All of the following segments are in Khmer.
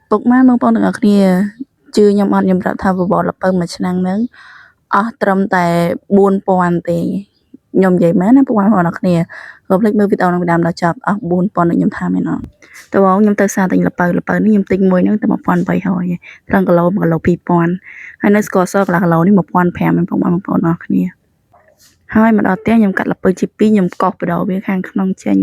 ពុកម៉ែបងប្អូនទាំងអស់គ្នាជឿខ្ញុំអត់ខ្ញុំប្រាប់ថាបបរល្ពៅមួយឆ្នាំហ្នឹងអស់ត្រឹមតែ4000ទេខ្ញុំនិយាយមែនណាពុកម៉ែបងប្អូនទាំងអស់គ្នាកុំភ្លេចមើលវីដេអូនឹងពីដើមដល់ចប់អស់4000ដូចខ្ញុំថាមែនអត់តើបងខ្ញុំទៅសារទិញល្ពៅល្ពៅនេះខ្ញុំទិញមួយហ្នឹងតែ1800ត្រឹមគីឡូ1គីឡូ2000ហើយនៅស្ករសកន្លះគីឡូនេះ1500មែនពុកម៉ែបងប្អូនទាំងអស់គ្នាហើយមកដល់ផ្ទះខ្ញុំកាត់ល្ពៅជាពីរខ្ញុំកោសបដោវាខាងក្នុងចេញ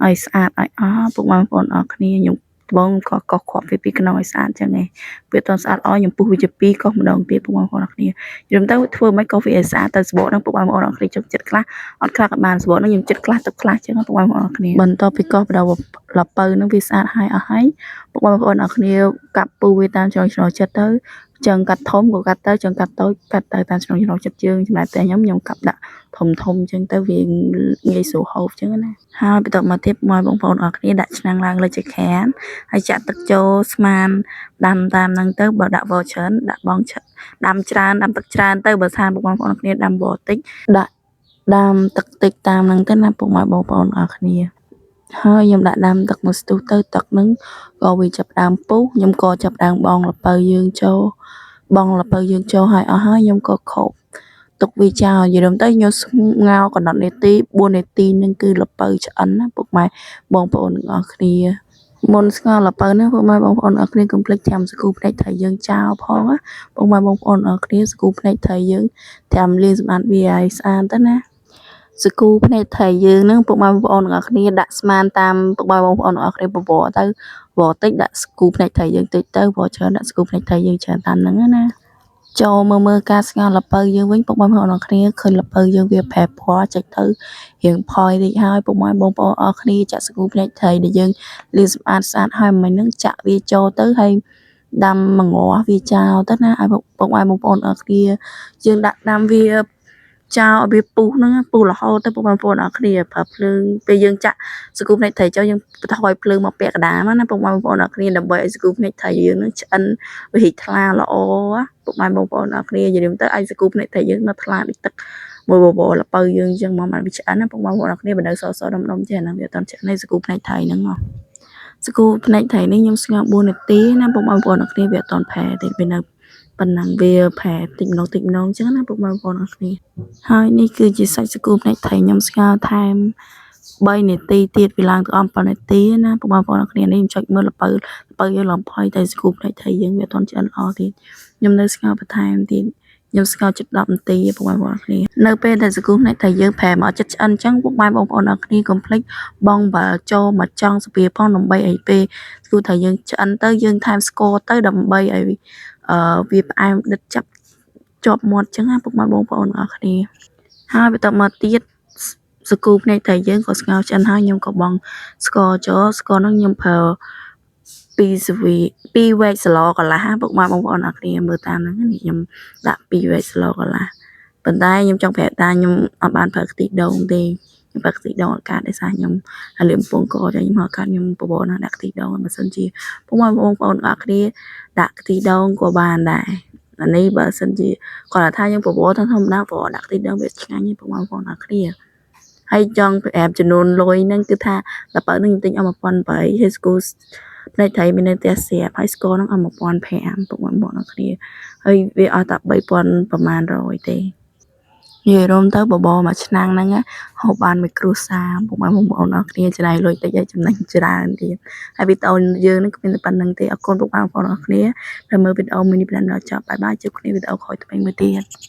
ឲ្យស្អាតឲ្យអស់ពុកម៉ែបងប្អូនអរគ្នាខ្ញុំត្បូងក៏កោសគ្រាប់វាពីក្នុងឲ្យស្អាតចឹងឯងវាអត់ស្អាតអស់ខ្ញុំពុះវាជាពីរកោសម្ដងទៀតពុកម៉ែបងប្អូនអរគ្នាយល់ទៅធ្វើមិនកោសវាឲ្យស្អាតទៅសបកហ្នឹងពុកម៉ែបងប្អូនអរគ្នាចុកចិត្តខ្លះអត់ខ្លះក៏បានសបកហ្នឹងខ្ញុំចិត្តខ្លះទឹកខ្លះចឹងពុកម៉ែបងប្អូនអរគ្នាបន្ទាប់ពីកោសបដោល្ពៅហ្នឹងវាស្អាតហើយអស់ហើយពុកម៉ែបងប្អូនអរគ្នាកាប់ពូវាតាមចំណង់ចំណូលចិត្តទៅចង់កាត់ធំក៏កាត់ទៅចង់កាត់តូចកាត់ទៅតាមចំណង់ចំណូលចិត្តយើងចំណែកតែខ្ញុំខ្ញុំកាប់ដាក់ធំធំចឹងទៅវាងាយស្រួលហូបចឹងណាហើយបន្ទាប់មកទៀតមកបងប្អូនអរគ្នាដាក់ឆ្នាំងឡើងលើចង្ក្រានហើយចាក់ទឹកចូលស្មានដាំតាមហ្នឹងទៅបើដាក់វច្រើនដាក់បងដាំច្រើនដាំទឹកច្រើនទៅបើថាបងប្អូនអរគ្នាដាំវតិចដាក់ដាំទឹកតិចតាមហ្នឹងទៅណាពុកម៉ែបងប្អូនអរគ្នាហើយខ្ញុំដាក់ដាំទឹកមួយស្ទុះទៅទឹកហ្នឹងក៏វាចាប់ដើមពុះខ្ញុំក៏ចាប់ដើមបងល្ពៅយើងចូលបងល្ពៅយើងចូលហើយអស់ហើយខ្ញុំក៏ខូបទុកវាចោលនិយាយទៅខ្ញុំស្ងោរកំណត់នាទី4នាទីហ្នឹងគឺល្ពៅឆ្អិនណាពុកម៉ែបងប្អូនទាំងអស់គ្នាមុនស្ងោរល្ពៅហ្នឹងពុកម៉ែបងប្អូនអរគ្នាកុំភ្លេចត្រាំសាគូភ្នែកត្រីយើងចោលផងណាពុកម៉ែបងប្អូនអរគ្នាសាគូភ្នែកត្រីយើងត្រាំលាងសម្អាតវាឲ្យស្អាតទៅណាសាគូភ្នែកត្រីយើងហ្នឹងពុកម៉ែបងប្អូនទាំងអស់គ្នាដាក់ស្មានតាមពុកម៉ែបងប្អូនទាំងអស់គ្នាបបរទៅវតិចដាក់ស្គូភ្នែកត្រីយើងតិចទៅវច្រើនដាក់ស្គូភ្នែកត្រីយើងច្រើនតាមហ្នឹងណាចូលមើលមើលការស្ងោរល្ពៅយើងវិញពុកម៉ែបងប្អូនអរគ្នាឃើញល្ពៅយើងវាប្រែពណ៌ចេញទៅរៀងផយតិចហើយពុកម៉ែបងប្អូនអរគ្នាចាក់សាគូភ្នែកត្រីដែលយើងលាងសម្អាតស្អាតហើយមិញហ្នឹងចាក់វាចូលទៅហើយដាំមងាស់វាចោលទៅណាឲ្យពុកម៉ែបងប្អូនអរគ្នាយើងដាក់ដាំវាចោលឲ្យវាពុះហ្នឹងពុះរហូតទៅពុកបងប្អូនអរគ្នាប្រើភ្លើងពេលយើងចាក់សាគូភ្នែកត្រីចូលយើងបន្ថយភ្លើងមកពាក់កណ្ដាលណាពុកបងប្អូនអរគ្នាដើម្បីឲ្យសាគូភ្នែកត្រីយើងនឹងឆ្អិនវារីកថ្លាល្អពុកម៉ែបងប្អូនអរគ្នាយល់ទៅឲ្យសាគូភ្នែកត្រីយើងនៅថ្លាដូចទឹកមួយបបរល្ពៅយើងអញ្ចឹងមកបានវាឆ្អិនណាពុកបងប្អូនអរគ្នាបើនៅសសដុំដុំចេះហ្នឹងវាអត់ទាន់ឆ្អិនទេសាគូភ្នែកត្រីហ្នឹងហ៎សាគូភ្នែកត្រីនេះខ្ញុំស្ងោរ4នាទីណាពុកបងប្អូនអរគ្នាវាអត់ទាន់ផែទេវានៅប៉ុណ្ណឹងវាផែតិចម្ដងតិចម្ដងអញ្ចឹងណាពុកបងប្អូនអរគ្នាហើយនេះគឺជាសាច់សាគូភ្នែកត្រីខ្ញុំស្ងោរថែម3នាទីទៀតវាឡើងទៅអស់7នាទីណាពុកបងប្អូនអរគ្នានេះខ្ញុំចុចមើលល្ពៅល្ពៅយើងឡើងផុយតែសាគូភ្នែកត្រីយើងវាអត់ទាន់ឆ្អិនល្អទៀតខ្ញុំនៅស្ងោរបន្ថែមទៀតខ្ញុំស្ងោរជិត10នាទីពុកម៉ែបងប្អូនគ្នានៅពេលដែលសាគូភ្នែកត្រីយើងប្រែមកចិត្តឆ្អិនអញ្ចឹងពុកម៉ែបងប្អូនអរគ្នាកុំភ្លេចបងបើចូលមកចង់ស្ពាផងដើម្បីឲ្យពេលសាគូត្រីយើងឆ្អិនទៅយើងថែមស្ករទៅដើម្បីឲ្យអឺវាផ្អែមដិតចាប់ជាប់មាត់អញ្ចឹងណាពុកម៉ែបងប្អូនអរគ្នាហើយបន្តមកទៀតសាគូភ្នែកត្រីយើងក៏ស្ងោរឆ្អិនហើយខ្ញុំក៏បងស្ករចូលស្ករហ្នឹងខ្ញុំប្រើ2ស្វី2វែកស្លកន្លះពុកម៉ែបងប្អូនអរគ្នាមើលតាមហ្នឹងនេះខ្ញុំដាក់2វែកស្លកន្លះប៉ុន្តែខ្ញុំចង់ប្រាប់ថាខ្ញុំអត់បានប្រើខ្ទិះដូងទេខ្ញុំប្រើខ្ទិះដូងអត់កើតដោយសារខ្ញុំហើយលៀមពងកចឹងខ្ញុំហៅកាត់ខ្ញុំបបរណាដាក់ខ្ទិះដូងបើសិនជាពុកម៉ែបងប្អូនអរគ្នាដាក់ខ្ទិះដូងក៏បានដែរអានេះបើសិនជាគាត់ថាយើងបបរធម្មតាបបរដាក់ខ្ទិះដូងវាឆ្ងាញ់ពុកម៉ែបងប្អូនអរគ្នាហើយចង់ប្រាប់ចំនួនលុយហ្នឹងគឺថាល្ពៅហ្នឹងខ្ញុំទិញអស់1800ហើយស្គូផ្នែកត្រីមាននៅផ្ទះស្រាប់ហើយស្ករហ្នឹងអស់1500ពុកម៉ែបងប្អូនអរគ្នាហើយវាអស់តែ3000ប្រហែល100ទេនិយាយរួមទៅបបរមួយឆ្នាំងហ្នឹងហូបបានមួយគ្រួសារពុកម៉ែបងប្អូនអរគ្នាចំណាយលុយតិចហើយចំណេញច្រើនទៀតហើយវីដេអូយើងហ្នឹងក៏មានតែប៉ុណ្្នឹងទេអរគុណពុកម៉ែបងប្អូនអរគ្នាដែលមើលវីដេអូមួយនេះពីដើមដល់ចប់bye bye ជួបគ្នាវីដេអូក្រោយថ្មីមួយទៀត។